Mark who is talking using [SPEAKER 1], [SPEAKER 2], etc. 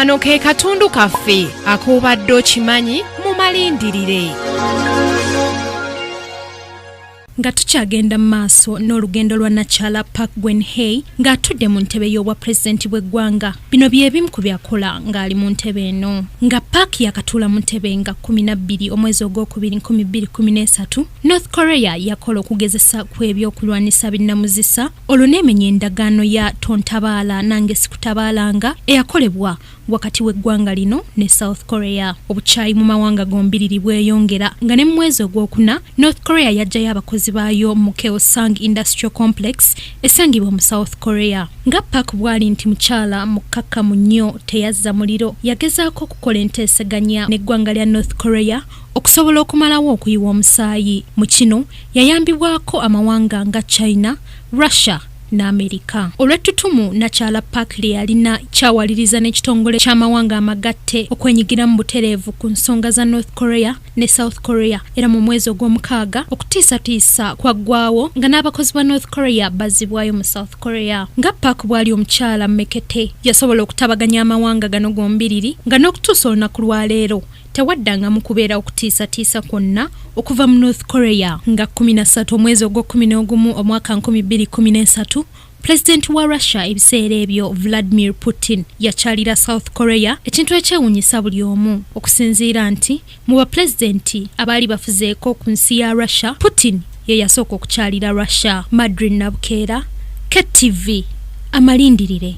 [SPEAKER 1] Kano ke katundu kaffe ak'obadde okimanyi mu malindirire.
[SPEAKER 2] Nga tukyagenda mu maaso n'olugendo lwa Nakyala Park Geun-hye ng'atudde mu ntebe y'obwa pulezidenti bw'eggwanga, bino bye bimu ku byakola ng'ali mu ntebe eno. Nga Park yakatuula mu ntebe nga 12 omwezi ogwokubiri 2013, North Korea yakola okugezesa kw'ebyokulwanisa binnamuzisa olwo n'emenya endagaano ya tontabaala nange sikutabaalanga eyakolebwa wakati w'eggwanga lino ne South Korea. Obukyayi mu mawanga gombiriri bweyongera nga ne mu mwezi ogwokuna North Korea yaggyayo abakozi baayo mu Kaesong Industrial Complex esangibwa mu South Korea. Nga Park bw'ali nti mukyala mukkakkamu nnyo teyazza muliro, yagezaako okukola enteeseganya n'eggwanga lya North Korea okusobola okumalawo okuyiwa omusaayi. Mu kino yayambibwako amawanga nga China, Russia n'Amerika. Olw'ettutumu Nakyala Park lye yalina kyawaliriza n'ekitongole ky'amawanga amagatte okwenyigiramu butereevu ku nsonga za North Korea ne South Korea, era mu mwezi ogw'omukaaga okutiisatiisa kwaggwawo nga n'abakozi ba North Korea bazzibwayo mu South Korea. Nga Park bw'ali omukyala mmekete, yasobola okutabaganya amawanga gano gombiriri nga n'okutuusa olunaku lwa leero tewaddangamu kubeera okutiisatiisa kwonna okuva mu North Korea. Nga 13 omwezi ogw'okkumi omwaka 2013, Pulezidenti wa Russia ebiseera ebyo Vladimir Putin yakyalira South Korea, ekintu ekyewuunyisa buli omu okusinziira nti mu bapulezidenti abaali bafuzeeko ku nsi ya Russia, Putin ye yasooka okukyalira Russia. Madrin Nabukeera, KTV, Amalindirire.